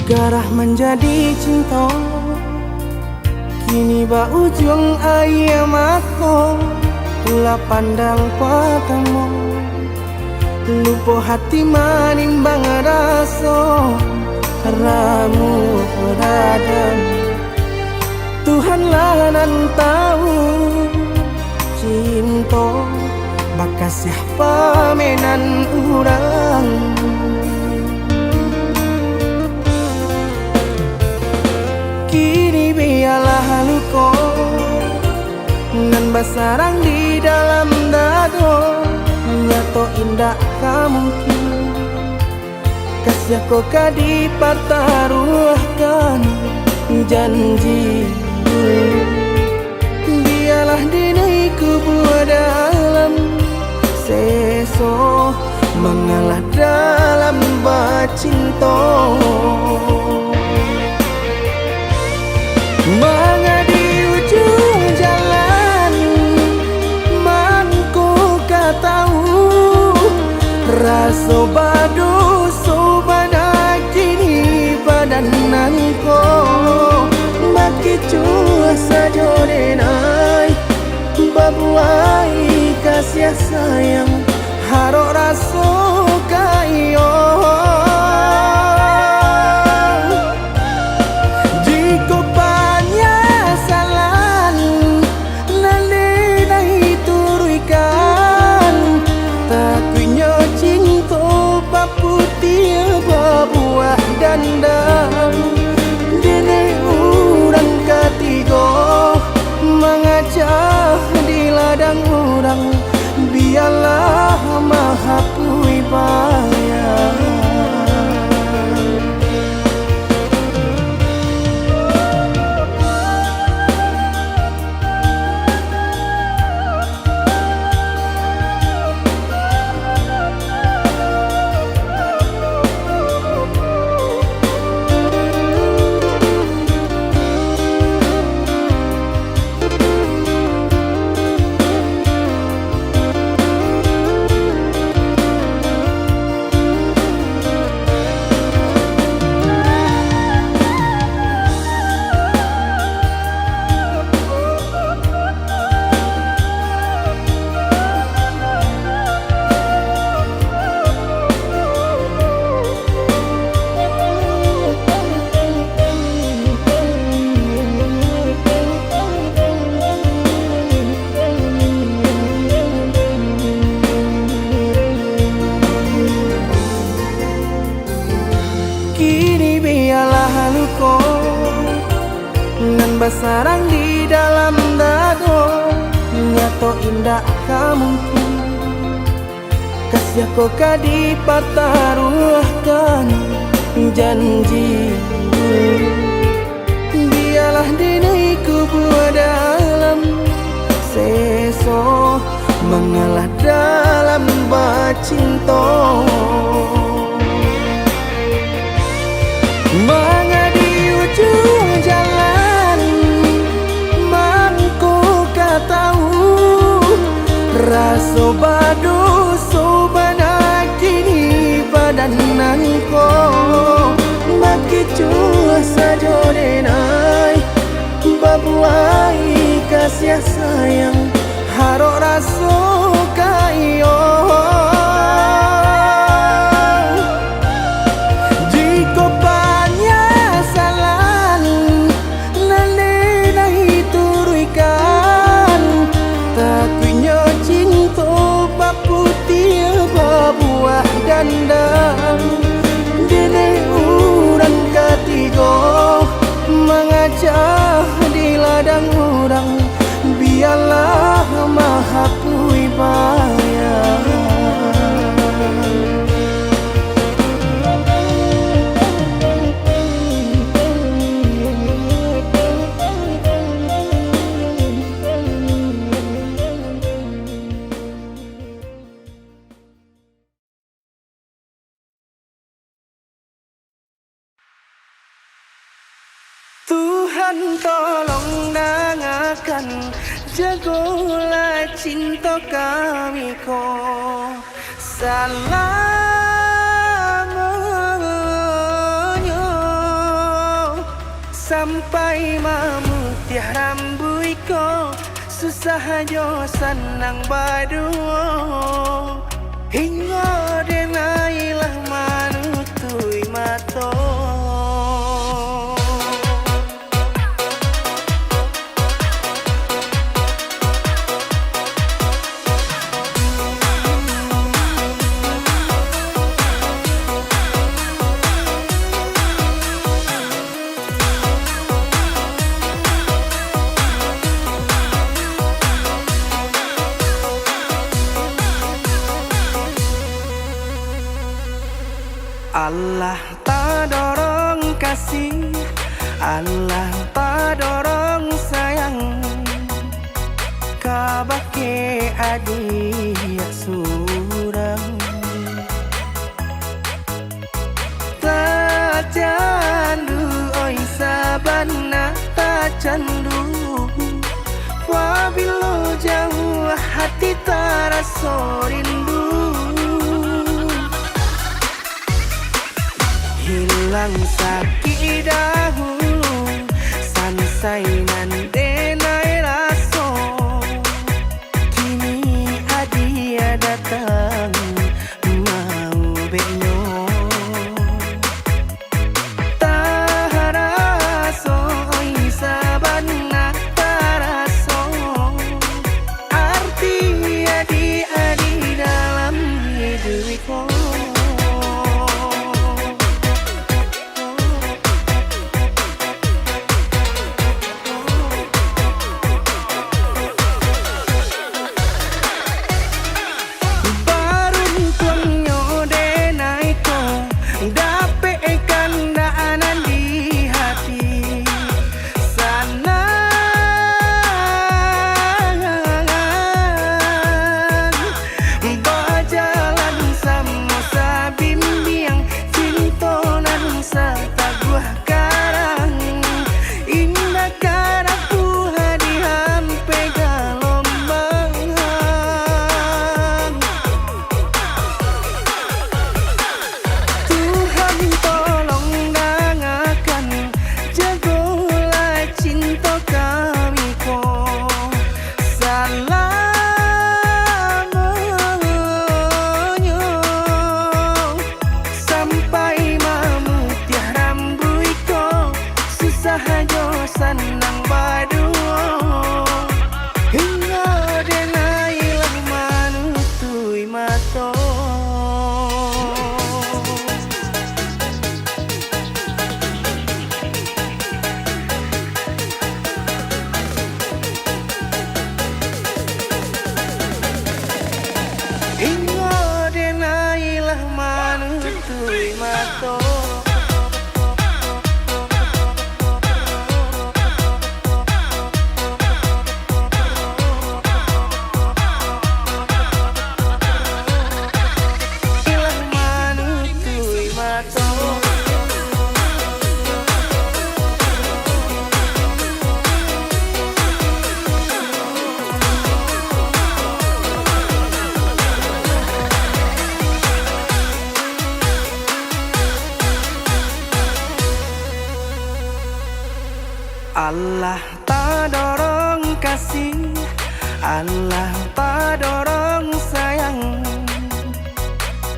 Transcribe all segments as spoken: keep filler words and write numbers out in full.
Darah manjadi cinto, kini ba-ujuang aia mato. Ulah pandang patamo, lupo hati manimbang raso, ramu dada. Tuhanlah nan tahu, cinto bakasiah pamenan urang. Kini bialah luko nan basarang di dalam dado, nyato indak ka mungkin. Kasiah ko ka dipataruahkan janji. Bialah dinai kubua dalam seso, mangalah dalam bacinto. Manga di ujuang jalan, mangko ka tahu, raso badoso bana kini badan nan ko. Bakicuah sajo denai, babuai kasiah sayang, harok raso ka iyo. Jikok panyasalan nan denai turuikan, takuiknyo cinto baputiah babuah dandang. Denai urang katigo mangacah di ladang urang, bialah mahapuih bayang. Kini bialah luko nan basarang di dalam dado, nyato indak ka mungkin. Kasiah ko ka dipataruahkan janji. Bialah dinai kubua dalam seso, mangalah dalam bacinto. Manga di ujuang jalan, mangko ka tahu, raso badoso bana kini badan nan ko. Bakicuah sajo denai, babuai kasiah sayang, harok raso ka iyo. Jikok panyasalan nan denai turuikan, takuiknyo cinto baputiah babuah dandang. Denai urang katigo mangacah di ladang urang, bialah mahapuih bayang. Tuhan, tolong dangakan, jagolah cinto kami ko salamonyo. Sampai mamutiah rambuik ko, susah jo sanang baduo. Hinggo denai lah manutuik mato. Allah tadorong kasih, Allah tadorong sayang, kabake adiak surang. Tacandu, oi sabana tacandu, pabilo jauah hati taraso rindu. Hilang sakik dahulu, sansai nan denai raso. Kini adia datang maubeknyo. Taraso, oi sabana taraso, arti adia di dalam iduik ko. Baruntuangnyo denai ko, dapek kandak nan di hati. Sanang bajalan samo sabimbiang, cinto nan sataguah karang, indak ka rapuah diampeh galombang. Tuhan tolong dangakan, jagolah cinto kami ko salamonyo. Sampai mamutiah rambuik ko, susah jo sanang baduo. Hinggo denai lah manutuik mato. Hinggo denai lah manutuik mato. Ilah manutuik mato. Allah tadorong kasih, Allah tadorong sayang,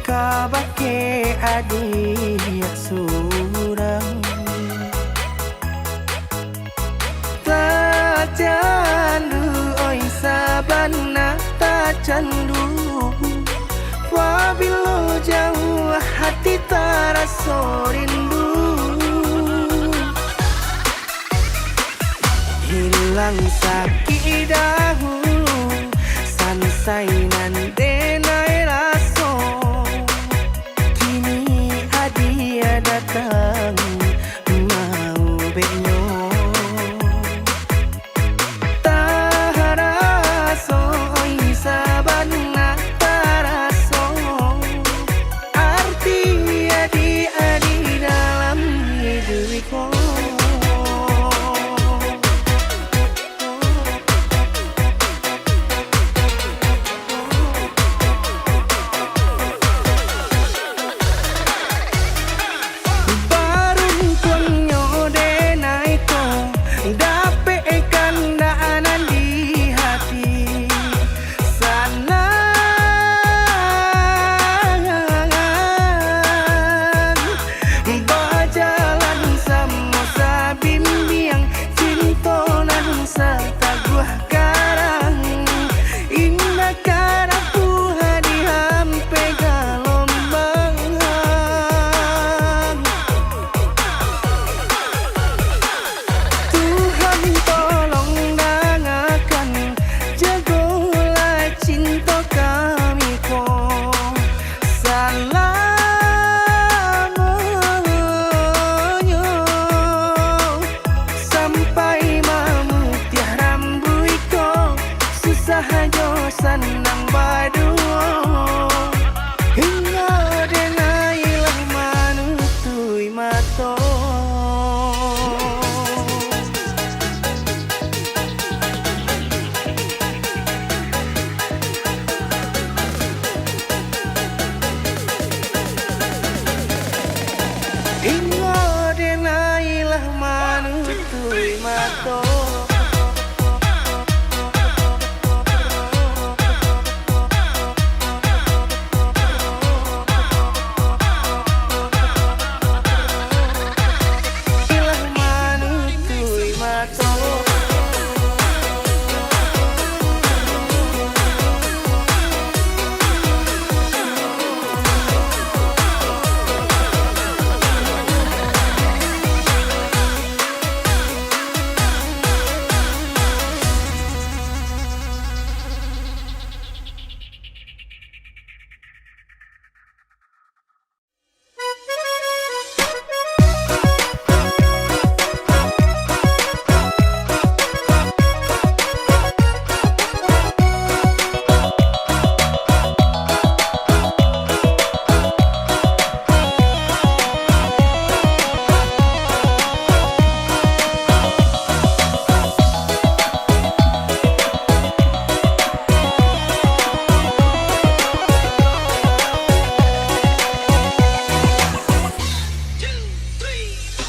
kabake adiak surang. Tacandu, oi sabana tacandu, pabilo jauah hati taraso rindu. Hilang sakik dahulu, sansai nan denai raso. Kini adia datang maubeknyo. Taraso, oi sabana taraso, arti adi-adi dalam iduik ko. Baruntuangnyo denai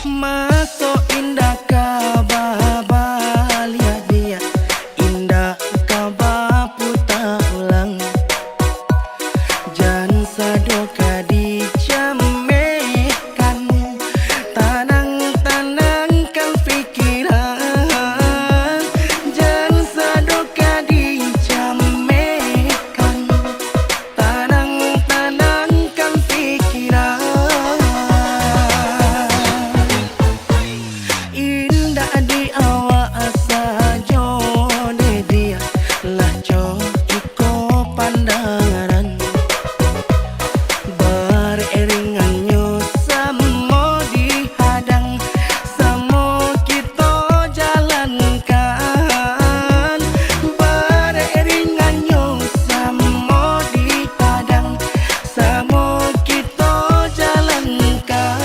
Maso indak ka babaliak diak, indak ka baputa ulang. Jan sado ka dicamehkan, tanang-tanangkan pikiran. Jan sado ka dicamehkan, tanang-tanangkan pikiran. Indak di awak sajo, deh diak, lah co iko pandangaran. Baringannyo samo dihadang, samo kito jalankan. Baringannyo samo dihadang, samo kito jalankan.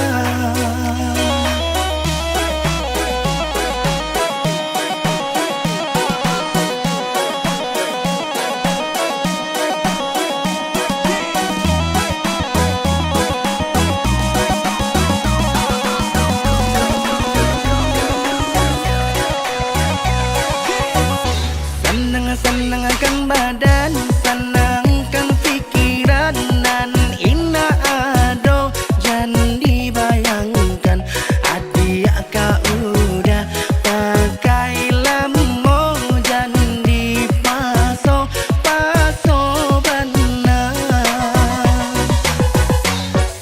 Sanang-sanangkan badan, sanangkan pikiran, nan indak ado jan dibayangkan. Adiak ka udah pakai lamo, jan dipaso-paso bana.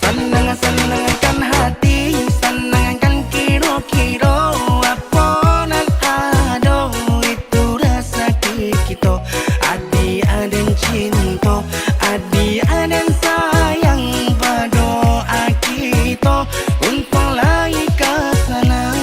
Sanang-sanangkan hati, sanangkan kiro-kiro, apo nan ado itu rasaki kito. Adiak den cinto, adiak den sayang, badoa kito untuang lai ka sanang.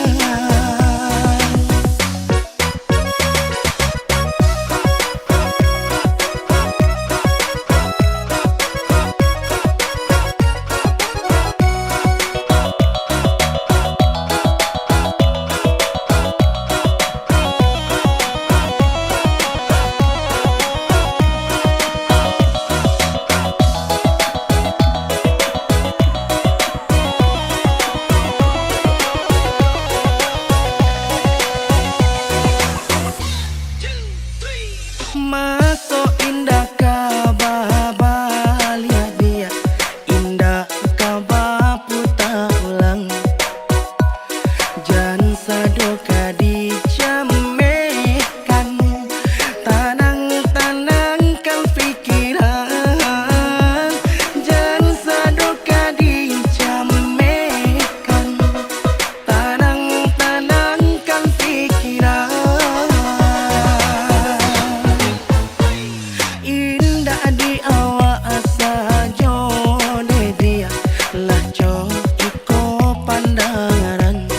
Maso indak ka babaliak diak, indak ka baputa ulang. Jan sado ka dicamehkan, tanang-tanangkan pikiran. Jan sado ka dicamehkan, tanang-tanangkan pikiran. Indak di awak sajo, deh diak, lah co iko pandangaran.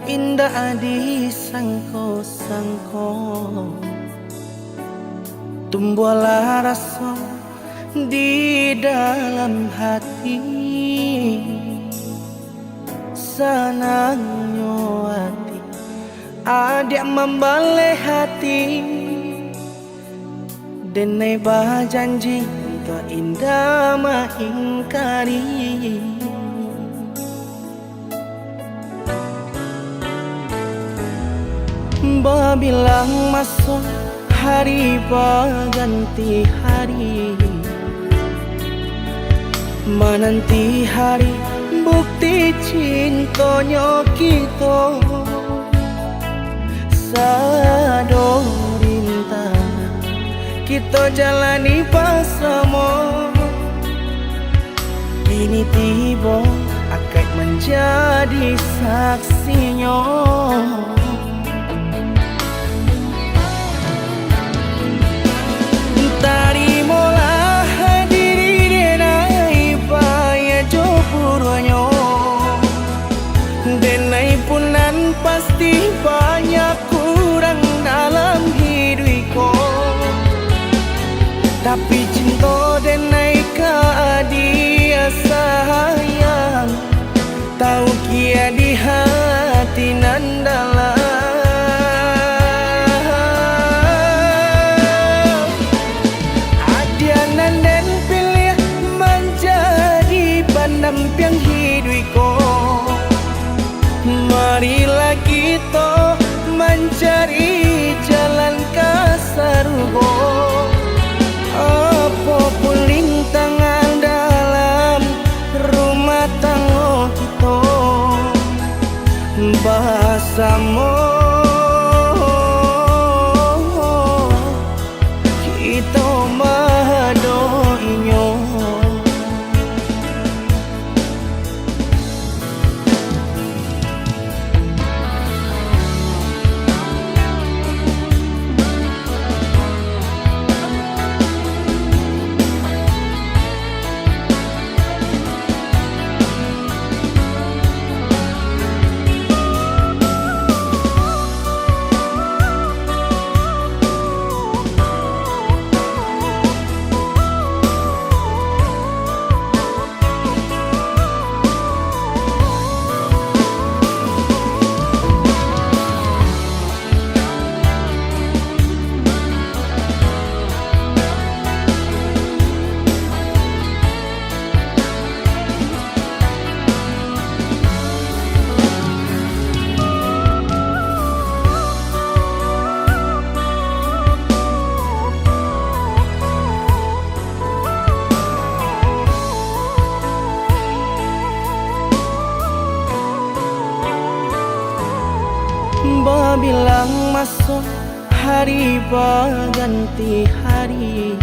Indak disangko-sangko, tumbuahlah raso di dalam hati. Sanangnyo ati, adiak mambaleh ati. Denai bajanji untuak indak maingkari. Babilang maso hari baganti hari, mananti hari bukti cintonyo kito. Sado rintangan kito jalani basamo. Kini tibo akaik manjadi saksinyo. Tarimolah diri denai, payah jo buruaknyo. Denai pun nan pasti banyak kurang dalam hiduik ko. Tapi cinto denai ka adia sayang, taukia di hati nan dalam. Adia nan den piliah manjadi pandampiang hiduik ko. Marilah kito mancari jalan ka sarugo. Apo pun rintangan dalam rumah tanggo kito, basamo kito mahadoinyo. Babilang maso hari baganti hari,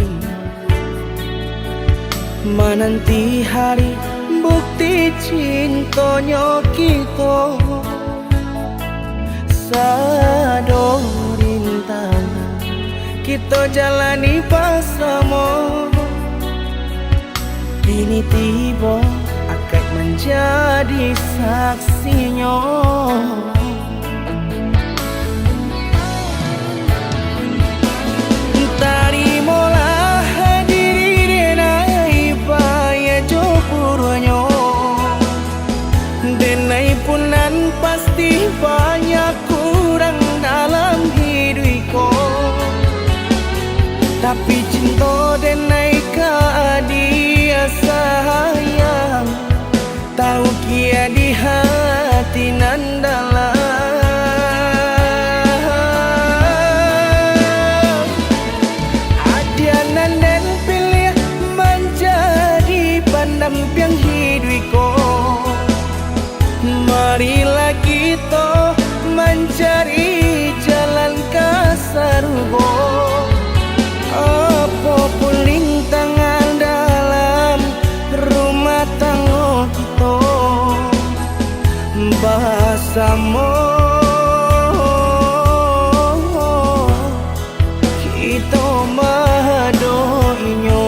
mananti hari bukti cintonyo kito. Sado rintangan kito jalani basamo. Kini tibo akaik manjadi saksinyo. Tarimolah diri denai, payah jo buruaknyo. Denai pun nan pasti banyak kurang dalam hiduik ko. Tapi cinto denai ka adia sayang, taukia di hati nan dalam. Adia nan den piliah manjadi pandampiang hiduik ko. Marilah kito mancari jalan ka sarugo. Apo pun rintangan dalam rumah tanggo kito, basamo kito mahadoinyo.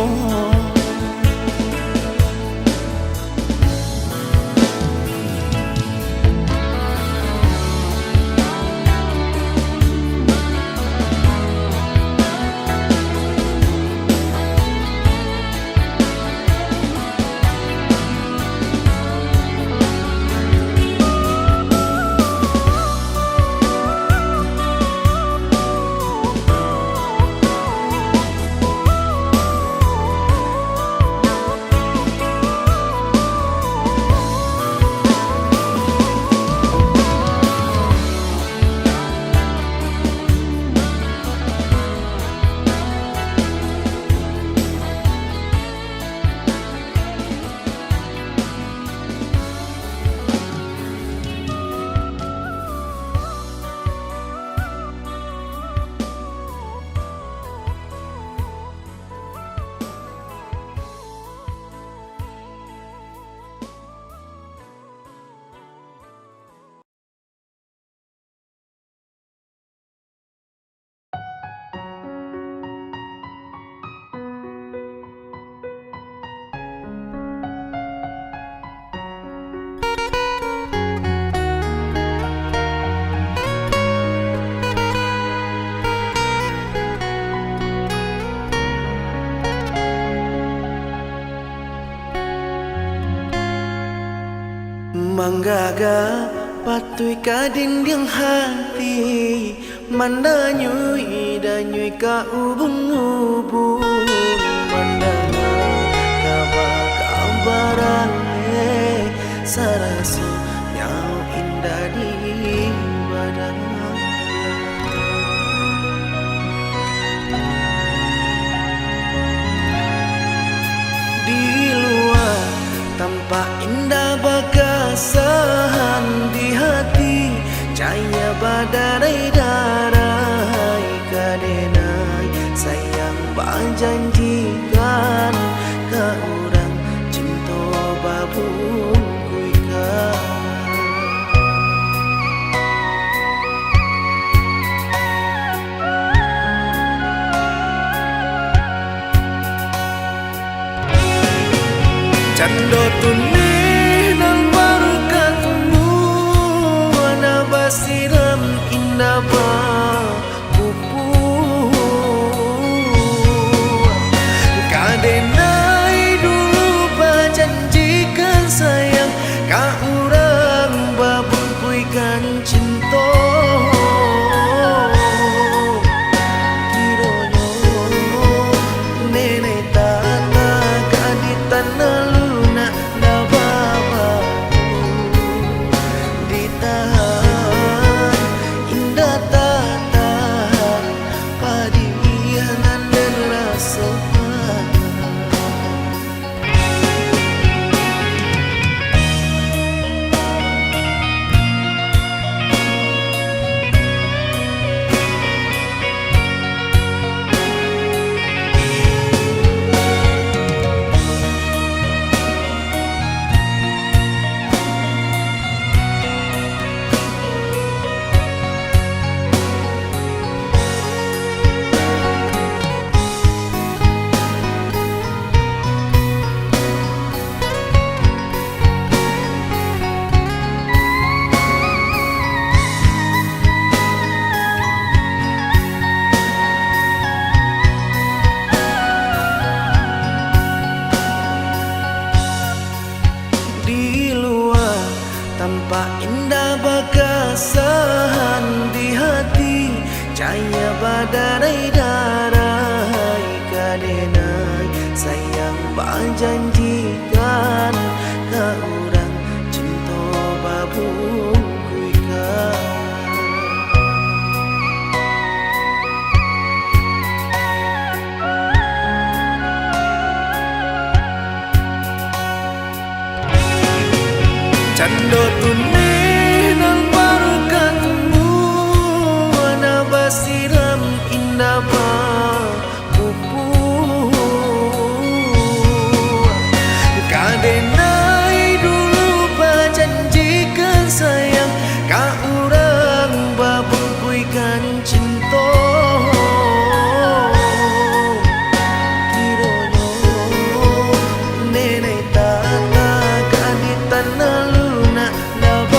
Manggaga patuih ka dindiang hati, mandanyui-danyui ka ubung-ubung, mandanga kaba-kaba raleh, saraso nyawa indak di badan. Di lua tampak indah bakasahan, di hati cahaya badarai-darai, ka denai sayang bajanjikan, ka urang cinto babungkuikan. Cando tuneh nan barukan bunga, nan basiram indah bapupuak. Ka denai dulu bajanjikan sayang, ka urang babungkuikan cinto. Kironyo nenai tatagak di tanah lunak, ndak babaku ditahan, indak tatahan, padiah nan den rasokan. Di lua tampak indah bakasahan, di hati cahaya badarai-darai, ka denai sayang bajanjikan, ka urang cinto babungkuikan. Cando tuneh nan barukan bunga, nan basiram indah bapupuak. Ka denai dulu bajanjikan sayang, ka urang babungkuikan cinto. Kironyo nenai tatagak di tanah lunak, ndak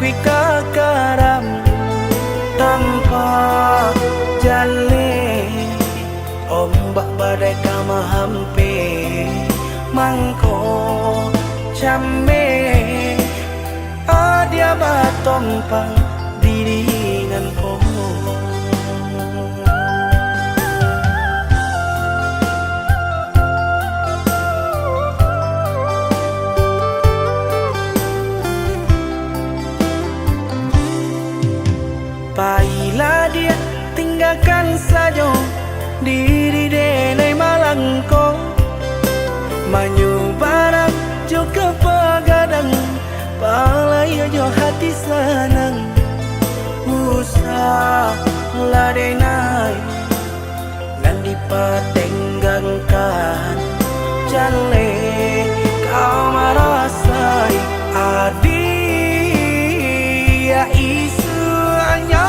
Ka karam tampa jaleh, ombak badai ka mahampeh, mangko cameh, adia batompang diri nan pohon. Pailah diak, tinggakan sajo diri denai malangko, manyubarang jo ka pagadang, palaya jo hati sanang. Usahlah denai nan dipatenggangkan, jaleh ka marasai adia isuaknyo.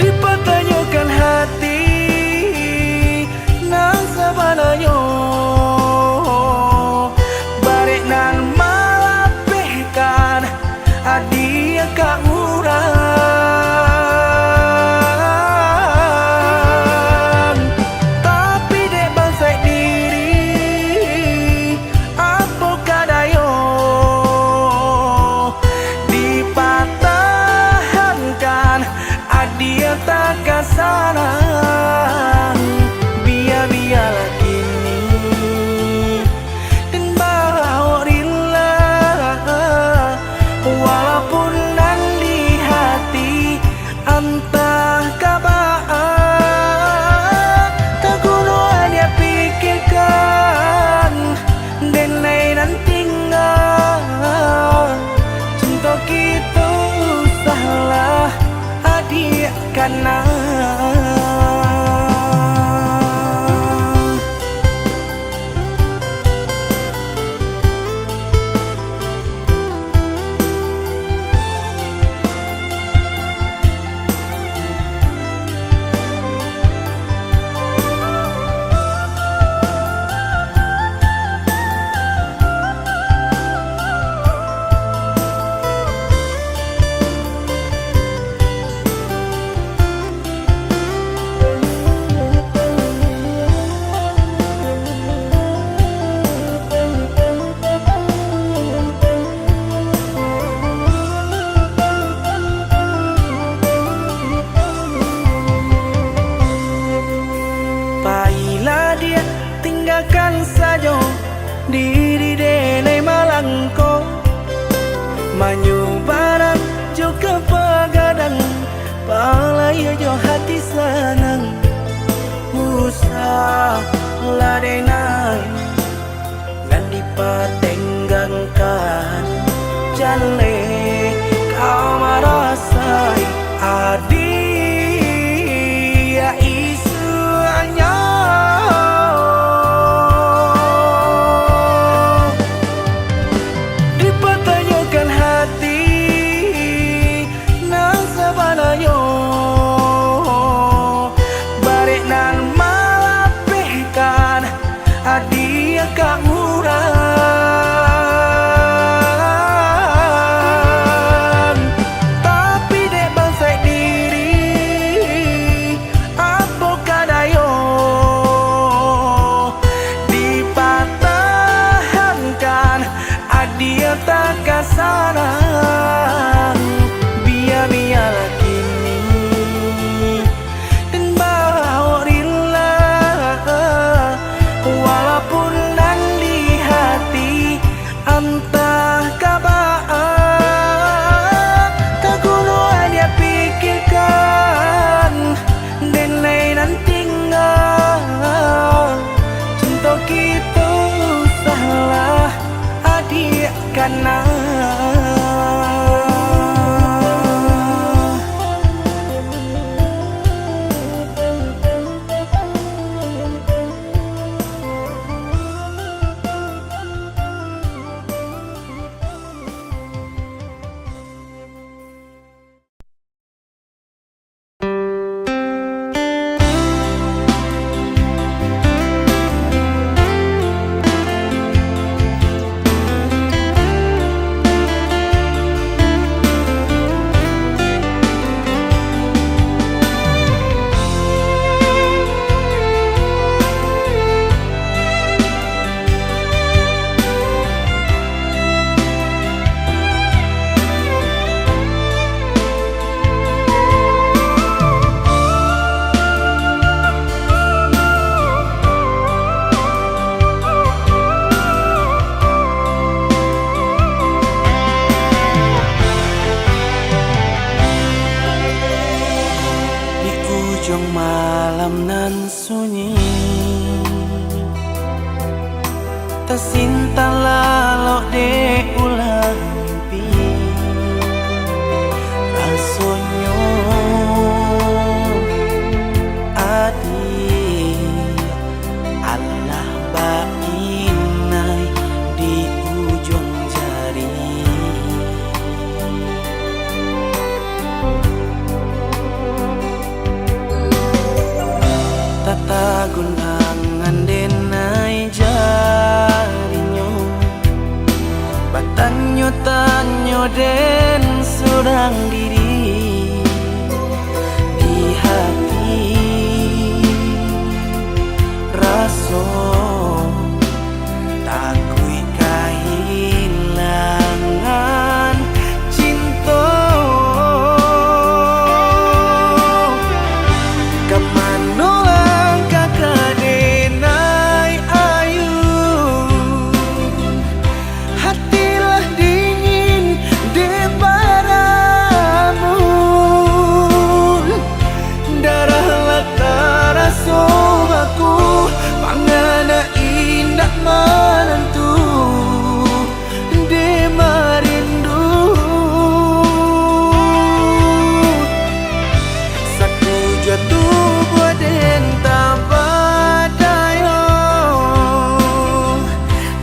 Dipatanyokan hati nan sabananyo, barek nan malapehkan adia ka urang. Tapi dek bansaik diri, apo ka dayo, dipatahankan adia takasanang. Bia-bialah kini, den baok rila, walaupun nan di hati antah ka baa, taguno adia pikiekan, denai nan tingga. Cinto kito usahlah adia kana. Pailah diak, tinggakan sajo diri denai malangko, manyubarang jo ka pagadang, palaya jo hati sanang. Usahlah denai nan dipatenggangkan, jaleh ka marasai adia isuaknyo. Dipatanyokan hati nan sabananyo, barek nan malapehkan Ujuang malam nan sunyi, tasinta lalok dek ulah mimpi. Rasonyo adiak alah bainai di ujuang jari. Tatagun angan denai jarinyo, batanyo-tanyo den surang diri. Di hati raso takuik kahilangan cinto. Ka mano langkah ka denai ayun? Hati lah dingin dek paramun. Darah lah taraso baku, pangan indak manantu dek marindu. Sakujua tubuah den tabadayo,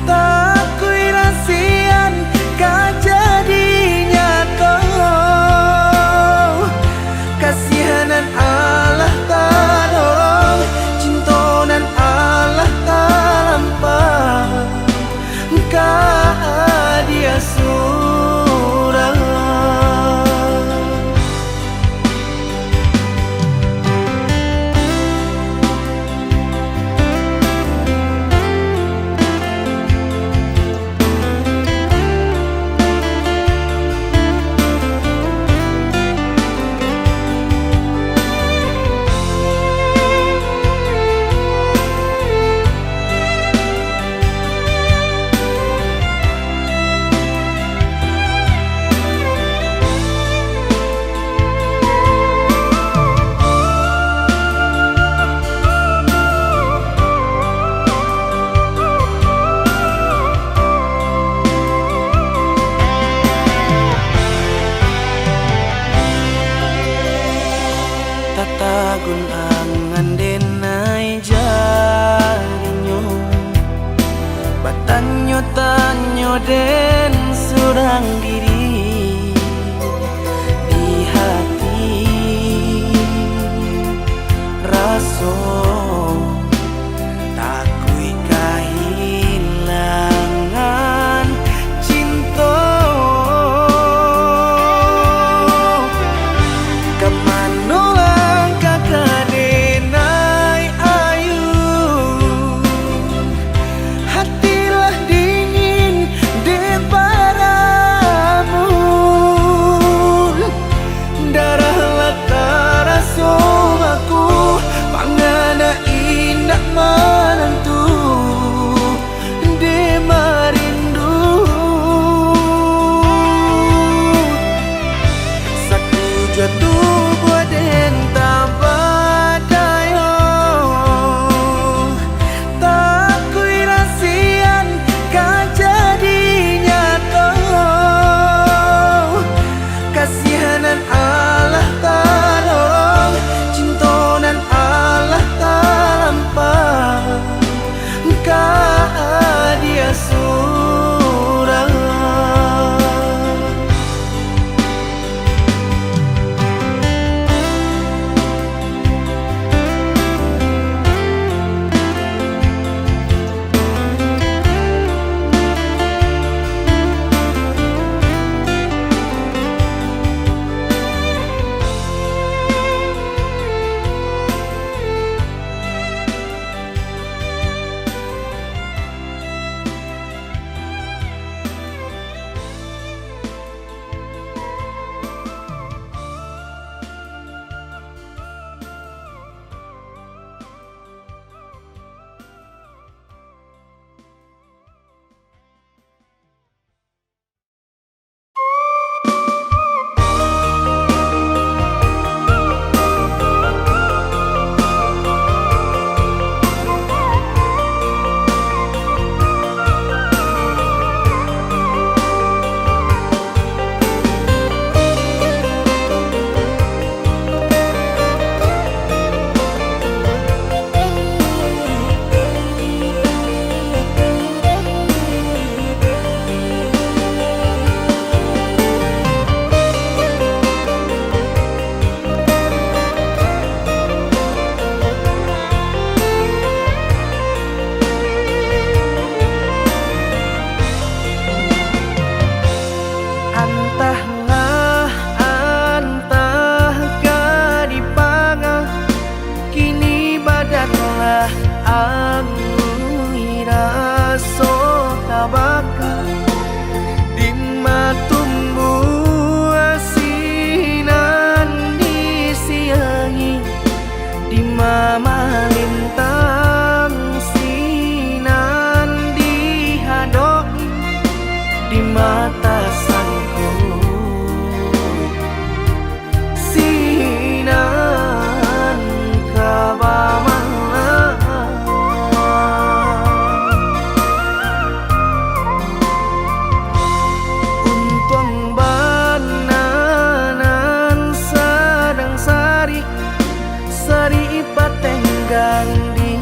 takuik lah sian ka jadi nyato. Kasiah nan alah tadorong, cinto nan alah talampau, ka adiak surang. Tatagun angan denai jarinyo, batanyo-tanyo den surang diri. Di hati raso takuik kahilangan cinto. Ka mano langkah ka denai ayun? Hati lah dingin dek paramun. Darah lah taraso baku, pangan indak manantu dek marindu. Sakujua tubuah den tabadayo, takuik lah sian ka jadi nyato. Kasiah nan alah tadorong, cinto nan alah talampau, Malintang sinan di hadok, di mata sangko sinan ka bamalam. Untuang bana nan sadang sari, sari patenggang di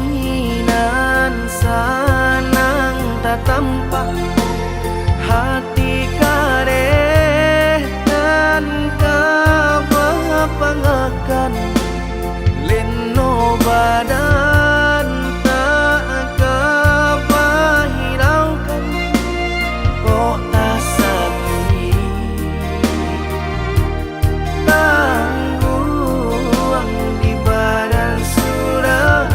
nan sanang tatampak. Hati kareh nan ka bapangakan, leno badan tak ka bahiraukan. Kok tasakik tangguang di badan surang.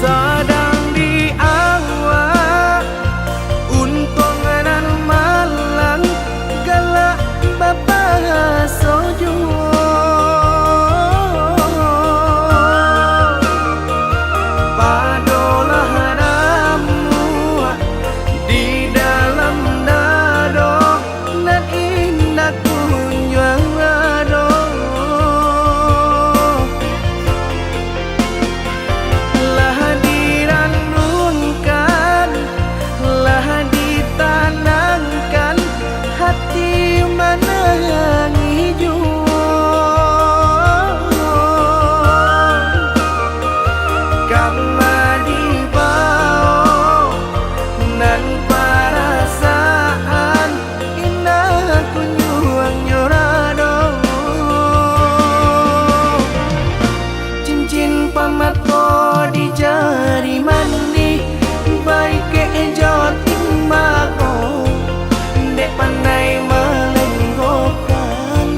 Sadang di awak untuang nan malang, galak bapaso juo. Padolah ramuak di dalam dado, nan indak kunjuang rado. Lah diranungkan, lah ditanangkan, hati manangih juo. Kama dibao nan parasaan, indak kunjuangnyo rado. Cincin pamato di jari manih, baikek jo timbako, dek pandai malenggokan,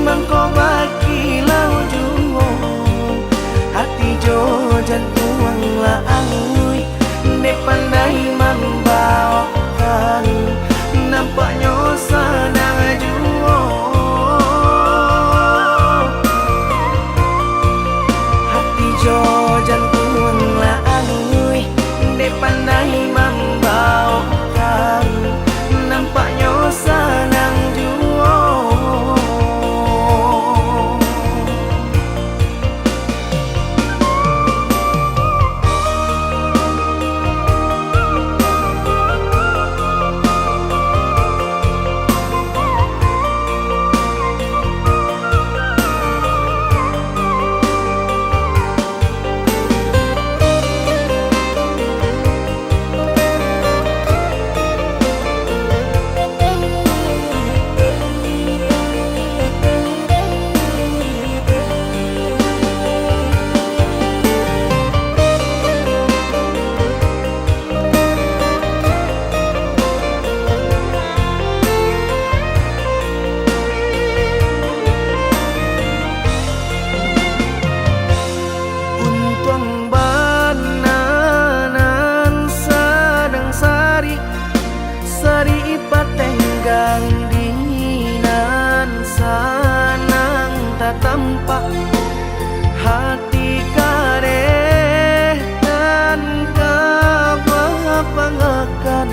mangko bakilau juo. Hati jo jantuang lah anguih, dek pandai mambaokan, nampaknyo sadang juo. Hati jo jantuang lah anguih, dek pandai mambaokan, nampaknyo sadang juo. Untuang bana nan sadang sari, sari patenggang di nan sanang tatampak. Hati kareh nan ka bapangakan,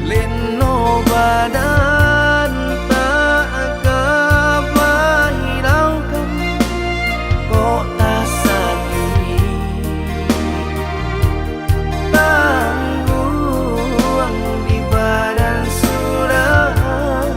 leno badan tak ka bahiraukan. Kok tasakik tangguang di badan surang.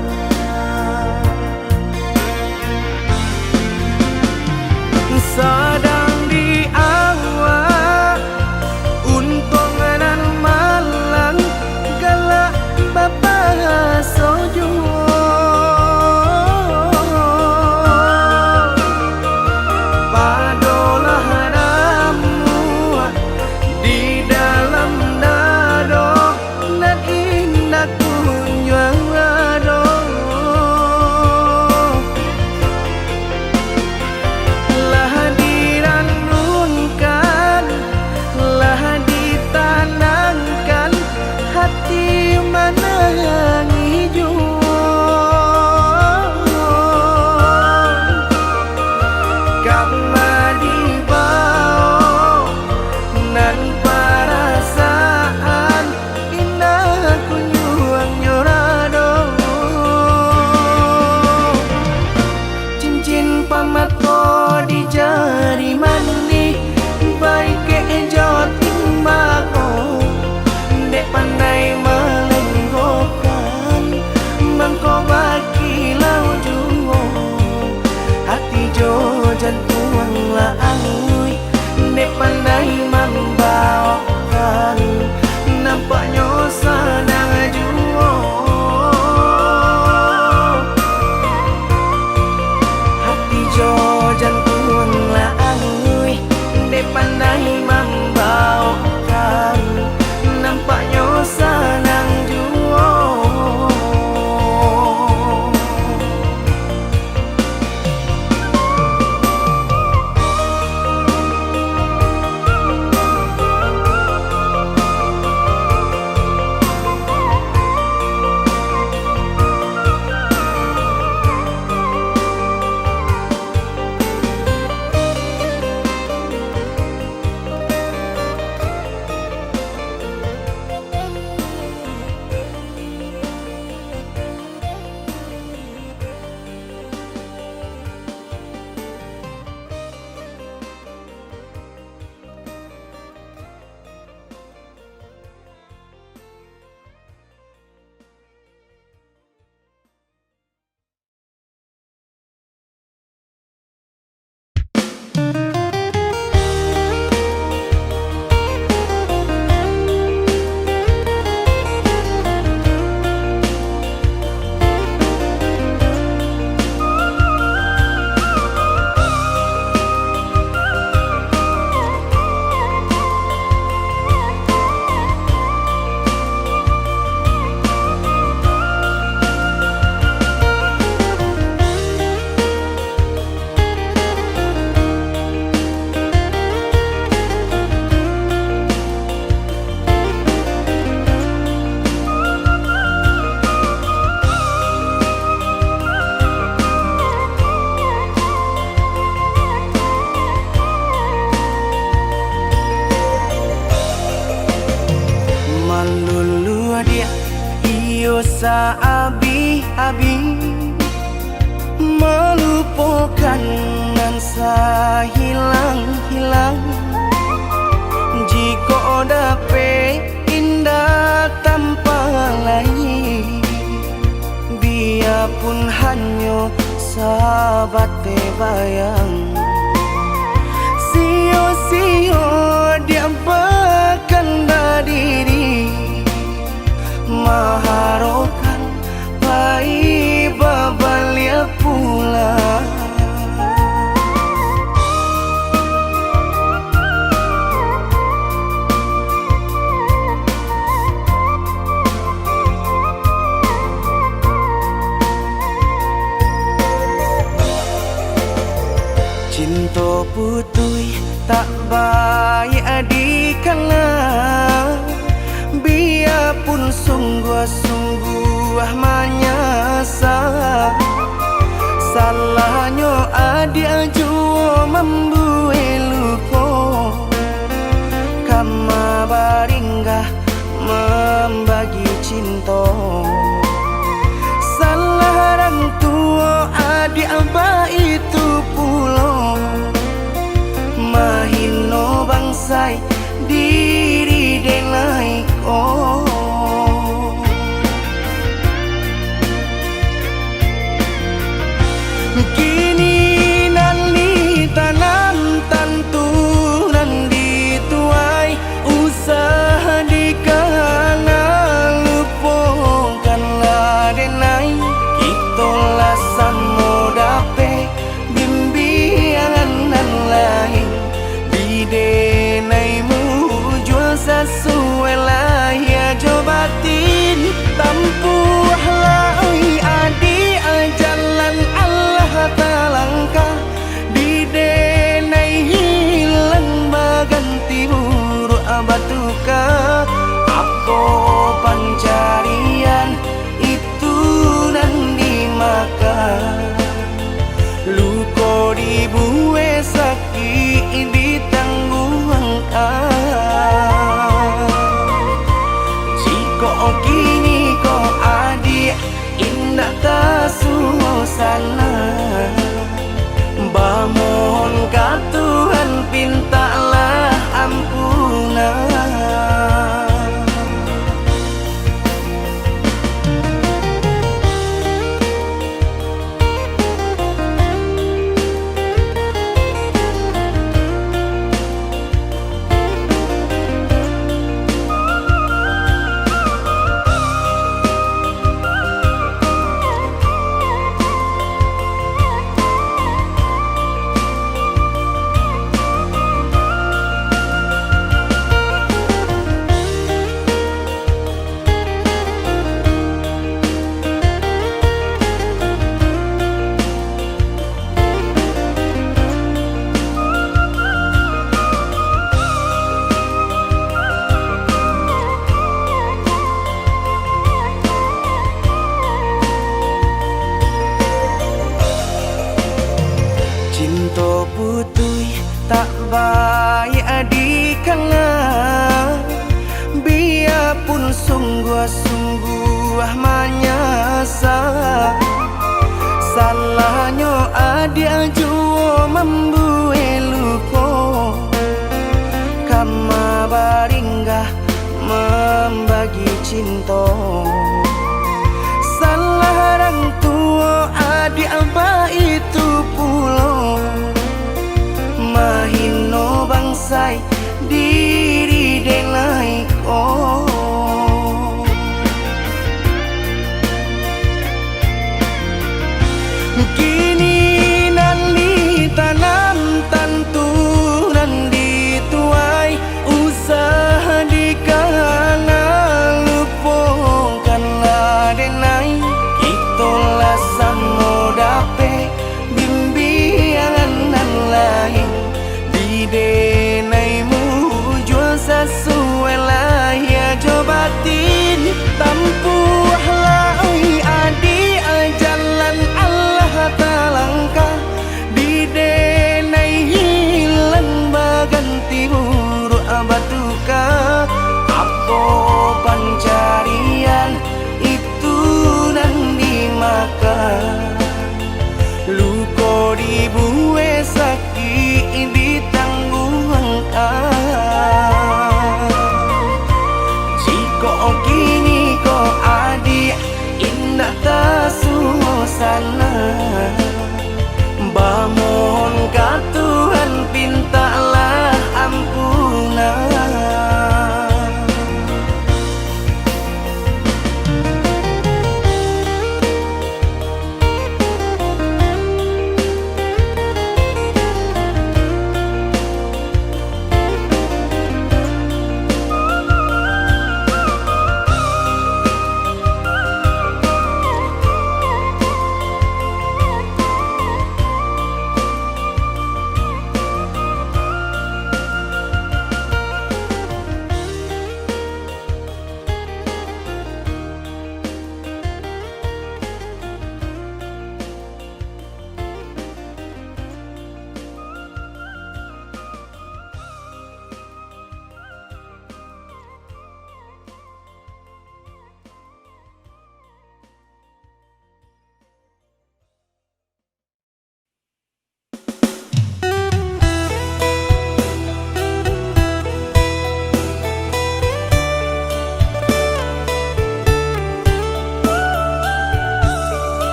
Pun hanyo sabateh bayang, sio-sio diampakan badiri, maharokan pai babaliak pulang. Cinto putuih tak baiak dikana, biapun sungguah-sungguah manyasa. Salahnyo adiak juo mambuek luko, kama baringgah mambagi cinto. Salah rang tuo adiak baitu pulo, mahino bangsai diri denai ko. Kini nan ditanam tantu nan dituai, usah dikana, lupokanlah denai. Kito lah samo dapek bimbiangan nan lain, di denai mujua sasuai lahia jo batin. Tampuahlah, oi adiak, jalan alah talangkah, di denai hilang baganti, buruak batuka. Apo pancarian itu nan dimakan? Luko dibuek, sakik ditangguangkan. Jikok kini ko adiak indak tasuo sanang, bamohon ka Tuhan, pintaklah ampunan. Cinto putuih tak baiak dikana, biapun sungguah-sungguah manyasa. Salahnyo adiak juo mambuek luko, kama baringgah mambagi cinto. Salah rang tuo adiak baitu pulo, mahino bangsai diri denai ko. Kini nan ditanam tantu nan dituai, usah dikana, lupokanlah denai. Kito lah samo dapek bimbiangan nan lain, di denai mujua sasuai lahia jo batin. Tampuahlah, oi adiak, jalan alah Bamohon ka Tuhan, pintaklah ampunan.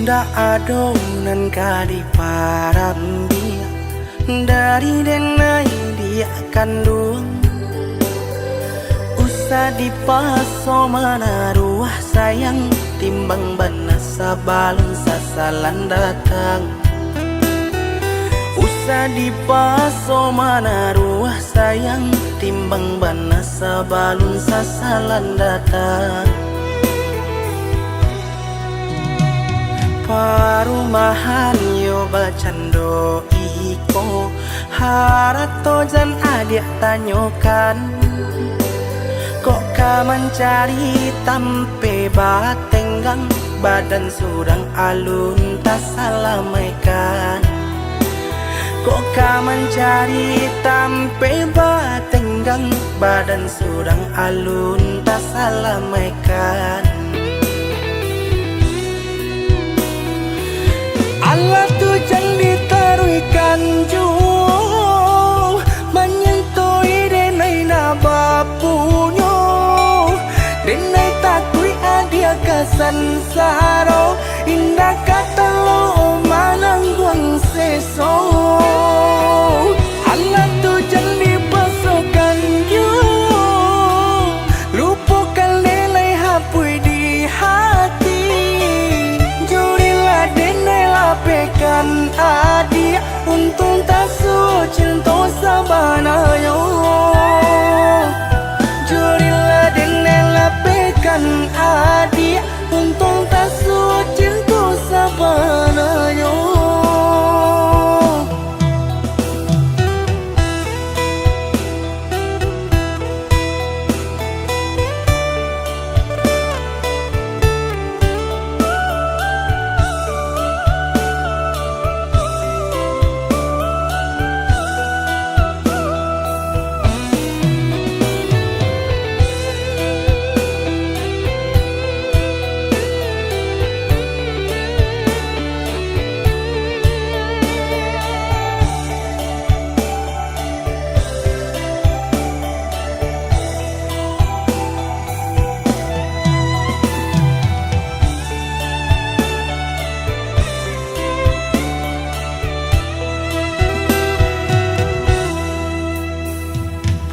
Indak ado nan ka diparambiak dari denai diak kanduang. Usah dipaso manaruah sayang, timbang bana sabalun sasalan datang. Usah dipaso manaruah sayang, timbang bana sabalun sasalan datang. Parumahan yo bacando iko, harato jan adiak tanyokan. Kok ka mancari tampek batenggang, badan surang alun tasalamaikan. Kok ka mancari tampek batenggang, badan surang alun tasalamaikan. Alah tu jan ditaruihkan juo, manyantoi denai nan bapunyo. Denai takuik adiak ka sansaro, indak ka talok manangguang seso. Alah tu jan dipasokan juo, lupokan denai hapuih di hati. Jurilah denai lapehkan adiak, untuang tasuo cinto sabananyo. Jurilah denai lapehkan adiak, untuang tasuo cinto sabananyo.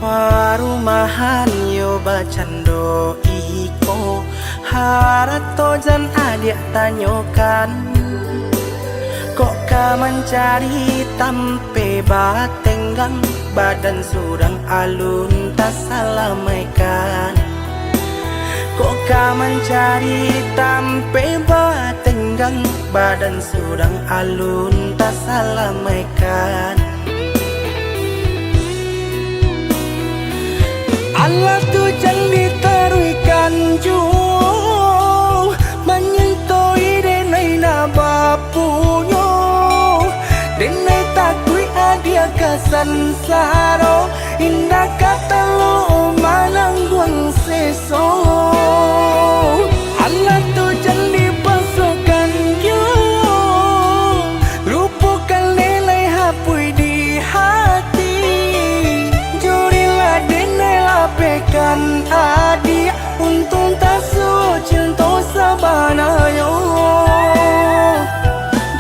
Parumahan yo bacando iko, harato jan adiak tanyokan. Kok ka mancari tampek batenggang, badan surang alun tasalamaikan. Kok ka mancari tampek batenggang, badan surang alun tasalamaikan. Alah tu jan ditaruihkan juo, manyantoi denai nan bapunyo. Denai takuik adiak ka sansaro, indak ka talok manangguang seso. Alah tu jan dipasokan juo, lupokan denai hapuih di hati. Jurilah denai lapehkan adiak, untuang tasuo cinto sabananyo.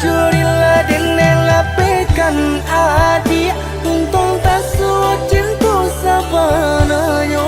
Jurilah denai lapehkan adiak, untuang tasuo cinto sabananyo.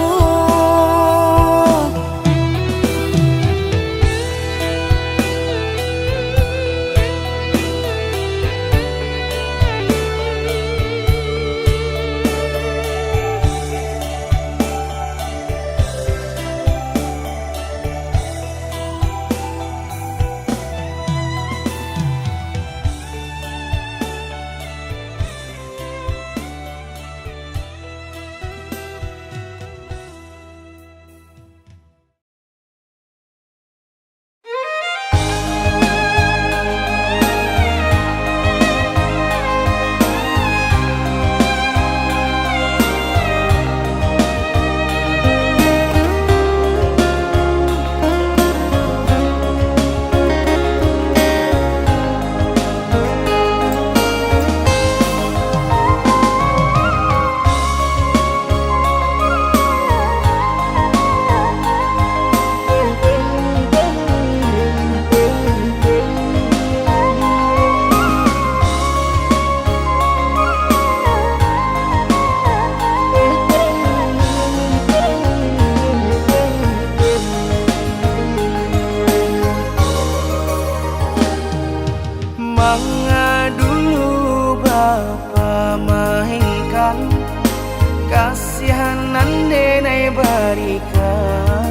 Manga dulu bapamainkan, kasiah nan denai barikan.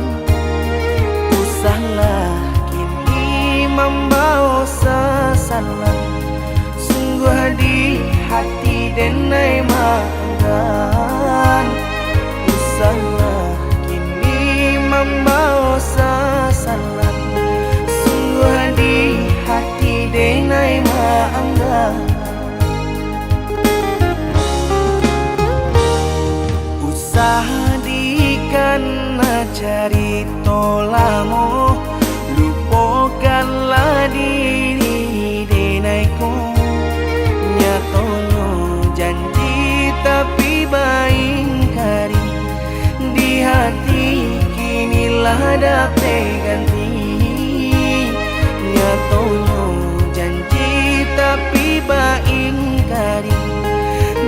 Usahlah kini mambawo sasalan, sungguah di hati denai maanggan. Usahlah kini mambawo sasalan, sungguah di hati denai maanggan. Usah dikana carito lamo, lupokanlah diri denai ko. Nyatonyo janji tapi baingkari, di hati kini lah dapek ganti. Nyatonyo janji tapi baingkari,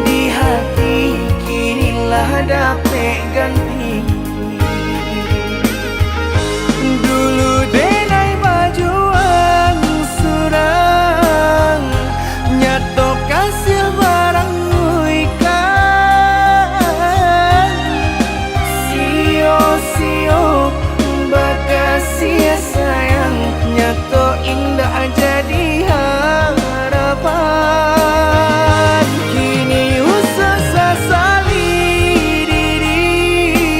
di hati kini lah dapek ganti. Dulu denai bajuang surang, nyato kasiah baranguihkan. Sio-sio bakasiah sayang, nyato indak jadi harapan. Kini usah sasali diri,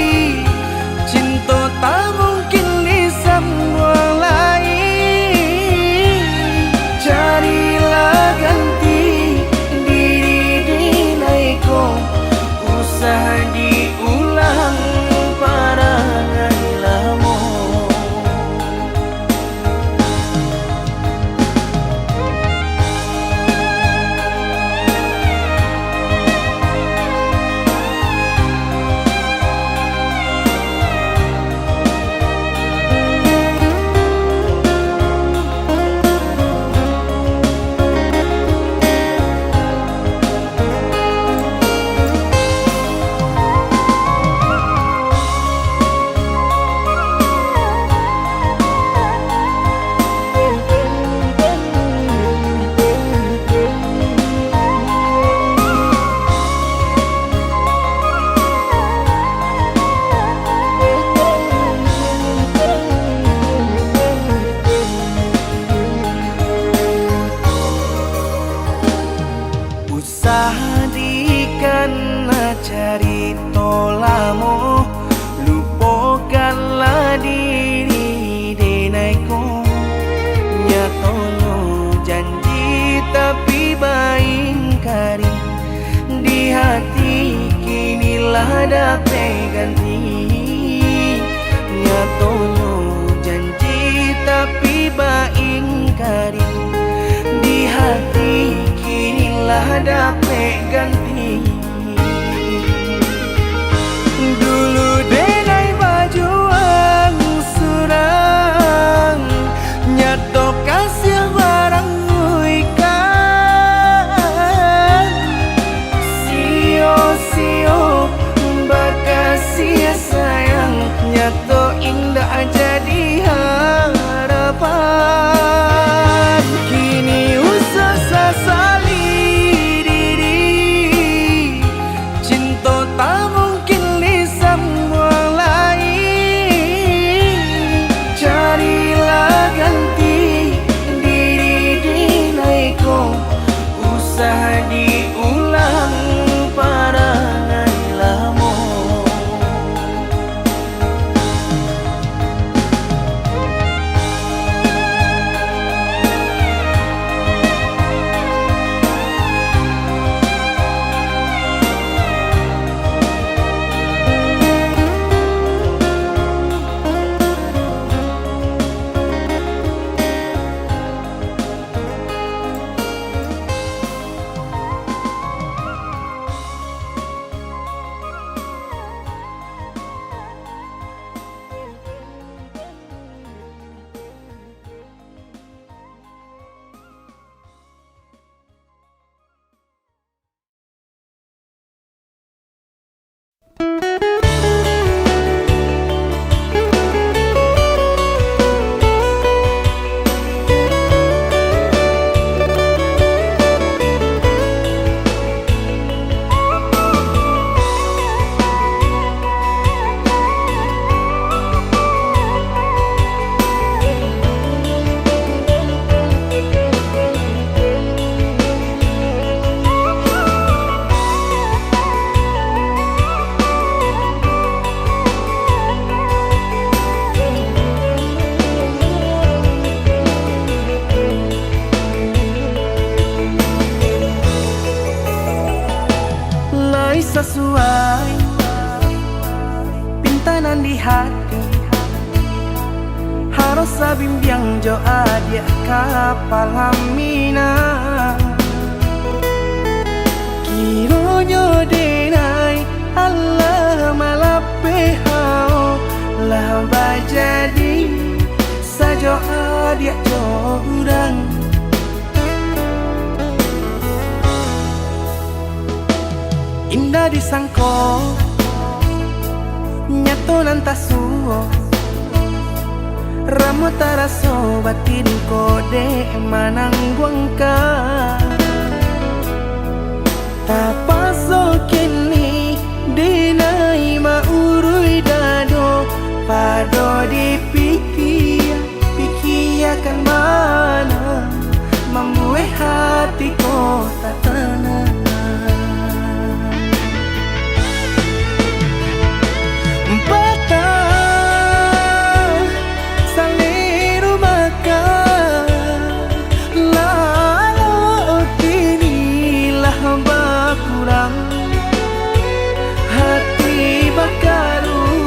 dapek ganti. Dulu denai bajuang surang, nyato kasiah baranguikan. Sio-sio bakasiah sayang, nyato indak jadi harapan. Kini usah sasali diri, cinto tak mungkin disambuang lai. Carilah ganti diri denai ko, usah diulang parangai lamo. Lai sasuai pinta nan di hati, harus sabimbiang jo adiak kapalo Minang. Kironyo denai alah malapeh ao, lah bajadi sajo adiak jo urang. Indak disangko, nyato nan tasuo, ramuah taraso batin ko dek manangguangkan. Tapaso kini denai mauruih dado, pado dipikia, pikiakan bana, mambuek hati ko tak tanang. Patah salero makan, lalok kini lah bakurang. Hati bakaru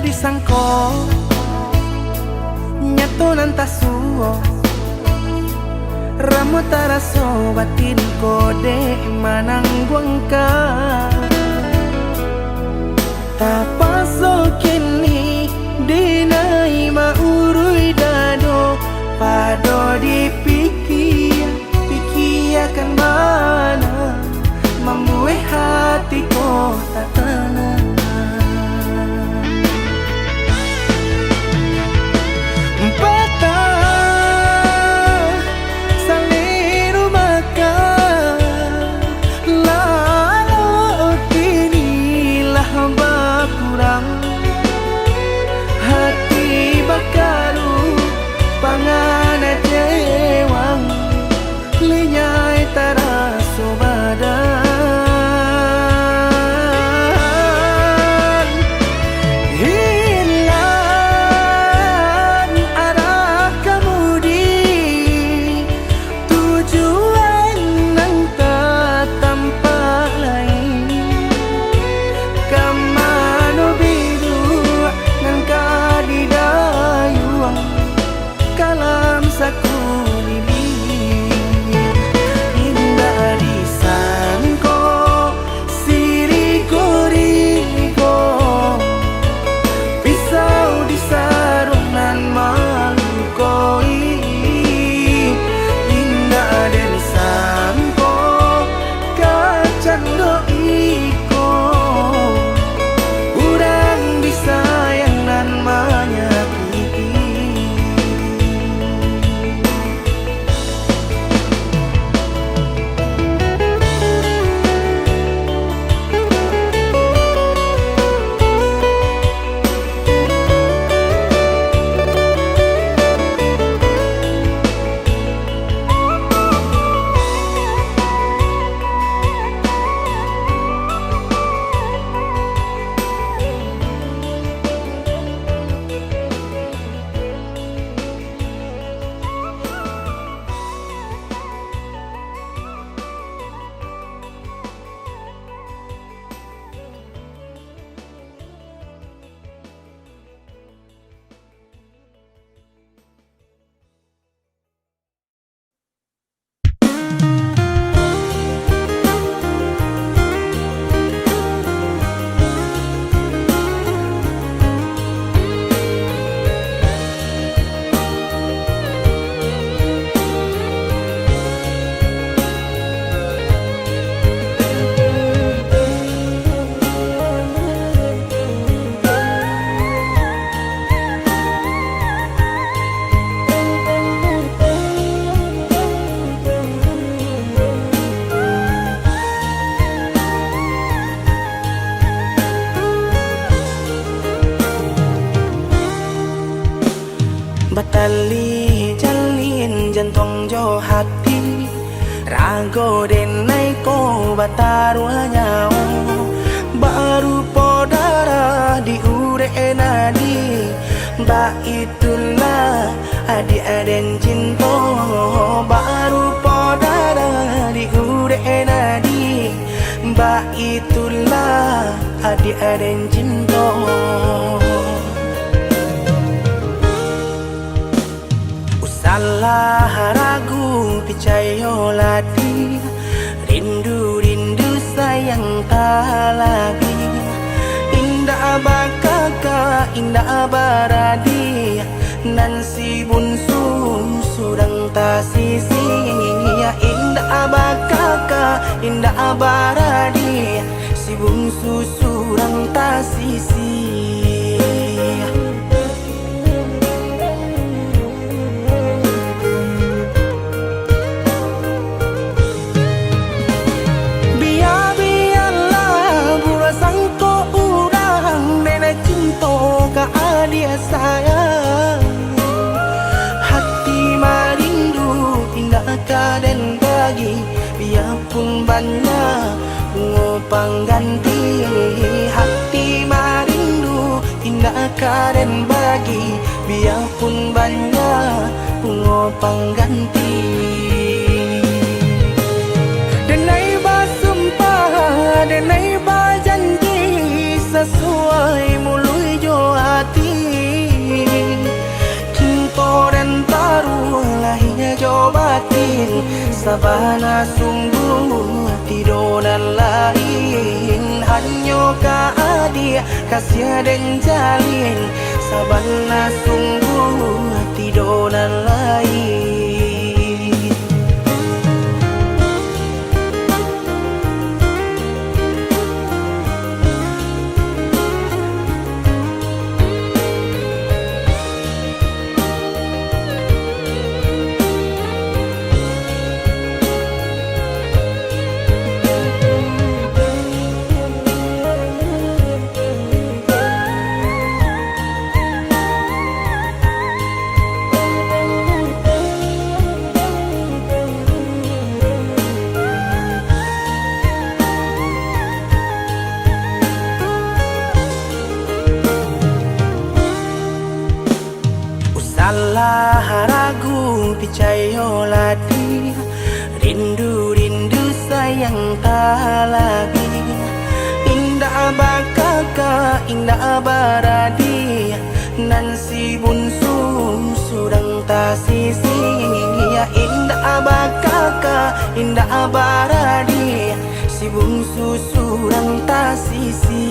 Disangko nyato nan tasuo, ramuah taraso batin ko dek manangguangkan. Tapaso kini dinai ma-uruih dado, pado dipikia, pikiakan bana, mambuek hati ko tak tanang. Patah salero makan, lalok kini lah bakurang. Hati bakaruah, pangan kecewang, linyai taraso badan. Hilang arah kamudi, tujuan nan ka tampak lain. Ka mano biduak nan ka didayuang, kalam sakuliliang. Indak disangko sirigo-rigo, pisau di saruang nan malukoi. Indak den sangko kacando iko, urang disayang nan manyakiti. Batali jalin jantuang jo hati, rago denai ko bataruah nyawo, barupo darah di urek nadi. Baitulah adiak den cinto, barupo darah di urek nadi. Baitulah adiak den cinto. Usahlah ragu, picayolah di rindu, rindu sayang talabiah. Indak bakakak, indak baradiak, nan si bunsu surang tasisi. Indak bakakak, indak baradiak, si bunsu surang tasisi. Bia-bialah buruak sangko urang, den cinto ka adiak sayang. Hati marindu indak ka den bagi, biapun banyak bungo pangganti. Hati marindu indak ka den bagi, biapun banyak bungo pangganti. Denai basumpah, denai bajanji, sasuai muluik jo Ruh lahia jo batin, sabana sungguah tido nan lain. Hanyo ka adiak kasiah den jalin, sabana sungguah tido nan lain. Usahlah ragu, picayolah, rindu-rindu sayang talabiah. Indak bakakak, indak baradiak, nan si bunsu surang tasisi. Indak bakakak, indak baradiak, si bunsu surang tasisi.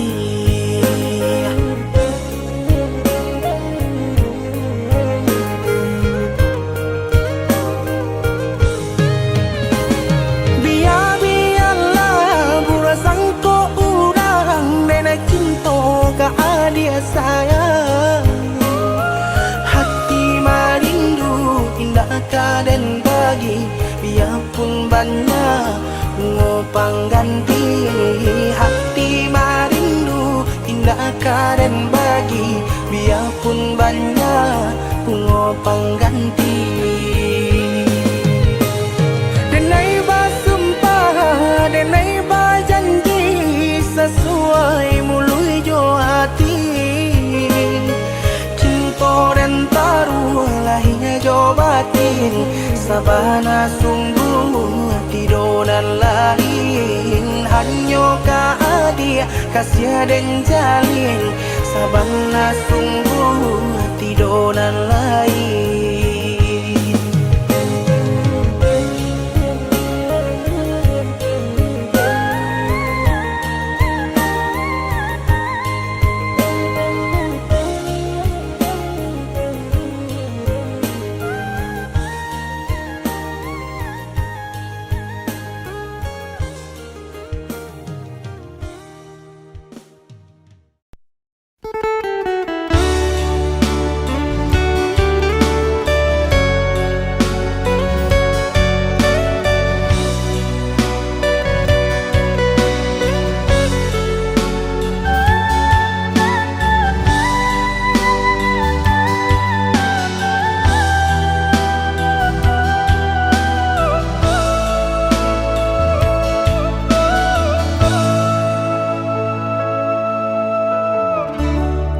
Bia-bialah, buruah sangko urang, den cinto ka adiak sayang. Hati marindu indak ka den bagi, biapun banyak bungo pangganti. Hati marindu indak ka den bagi, biapun banyak bungo pangganti. Denai basumpah, denai bajanji, sasuai muluik jo ati. Cinto den taruah lahia jo batin, sabana sungguah tido nan lain. Hanyo ka adiak kasiah den jalin, sabana sungguah tido nan lain.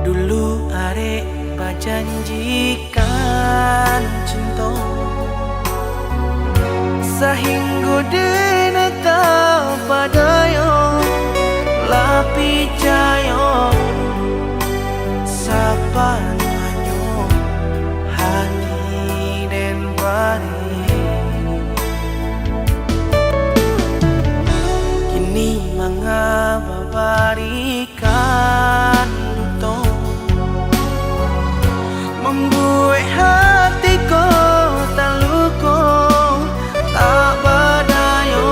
Dulu arek bajanjikan cinto, sahinggo den tapadayo, lah picayo sapanuahnyo hati den bari. Kini manga babarikan duto, mambuek hati ko taluko, tak badayo.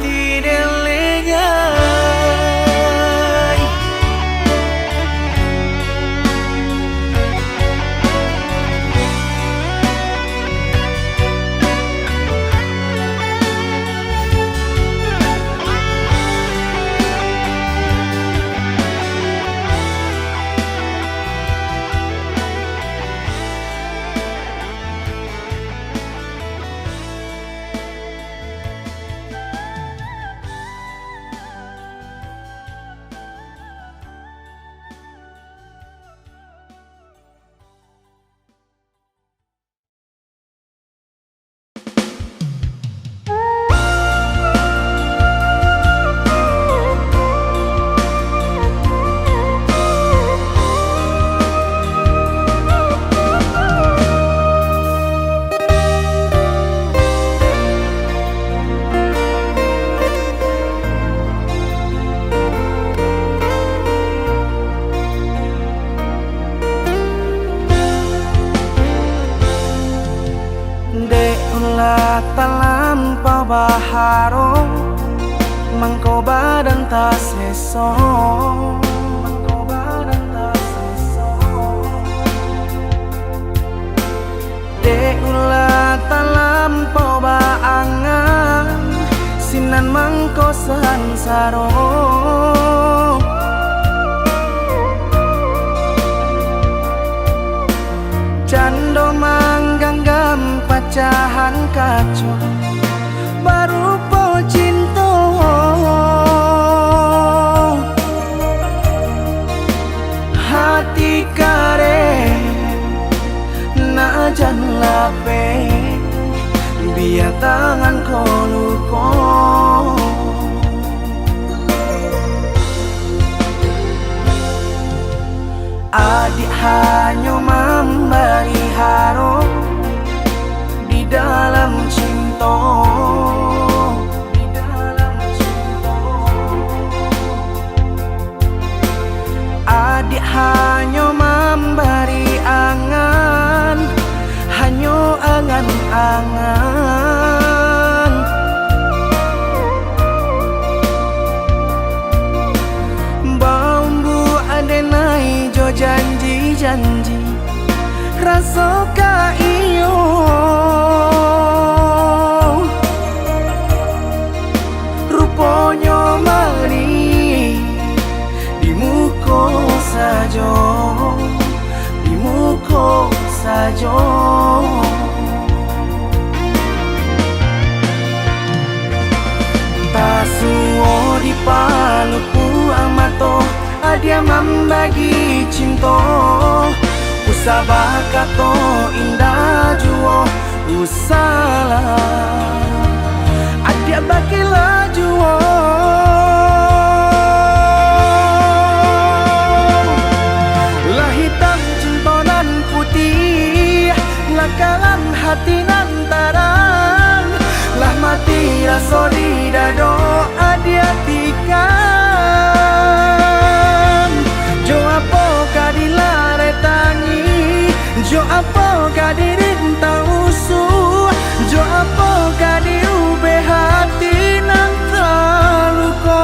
Didelengai. Dek ulah talampau baharo, mangko badan taseso. Dek ulah talampau baangan, sinan mangko sansaro. Cando mangganggam pacahan kaco, barupo cinto. Hati kareh, nak jan lapeh, bia tangan ko luko. Adiak hanyo mambari haro di dalam cinto. Adiak hanyo mambari angan, hanyo angan-angan. Baumbuak denai jo janji-janji, raso ka iyo. Ruponyo manih di muko sajo, di muko sajo. Tasuo di palukuang mato, adiak mambagi cinto. Usah bakato indak juo, usahlah adiak bakila juo. Lah hitam cinto nan putiah, lah kalam hati nan tarang, lah mati raso di dado adiak tikam. Jo apo ka dilaretangi, jo apo ka dirintau usuak, jo apo ka diubek hati nan taluko.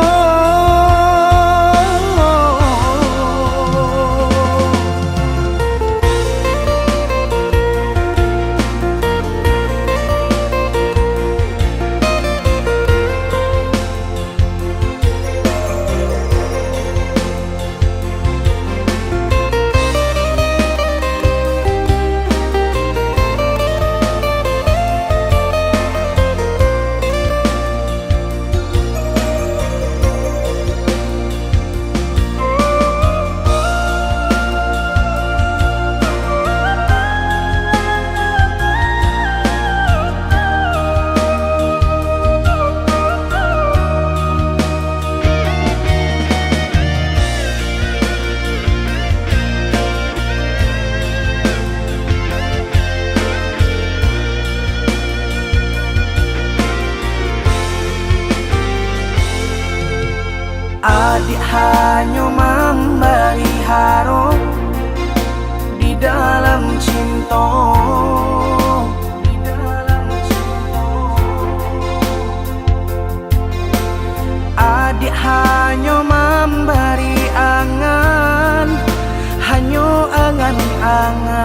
Adiak hanyo mambari haro di dalam cinto. Di dalam cinto. Hanyo mambari angan, hanyo angan-angan.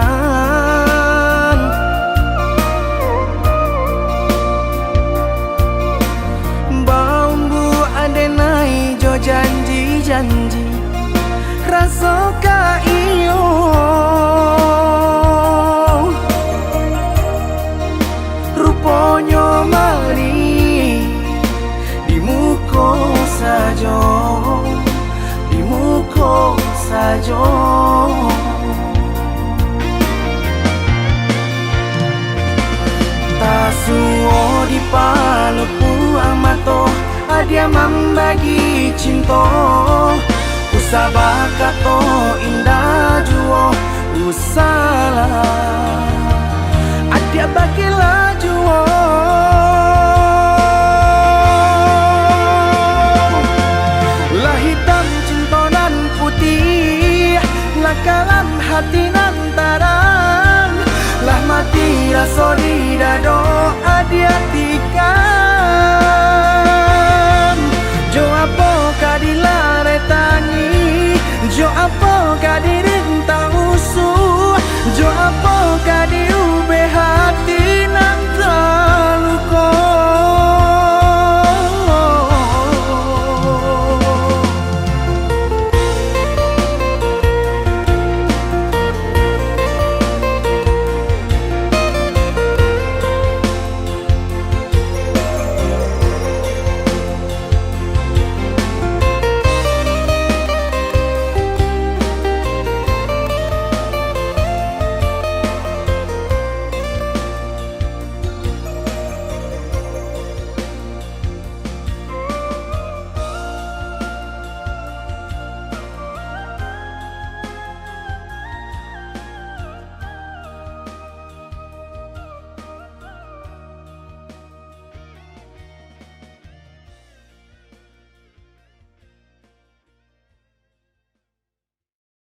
Baumbuak denai jo janji-janji, raso ka iyo. Ruponyo mari di muko sajo, di muko sajo. Tasuo di palupuak mato, adia mambagi cinto. Usah bakato indak juo, usahlah adia bakila juo. Lah hitam cinto nan putiah, lah kalam hati nan tarang, lah mati raso di dado adia ti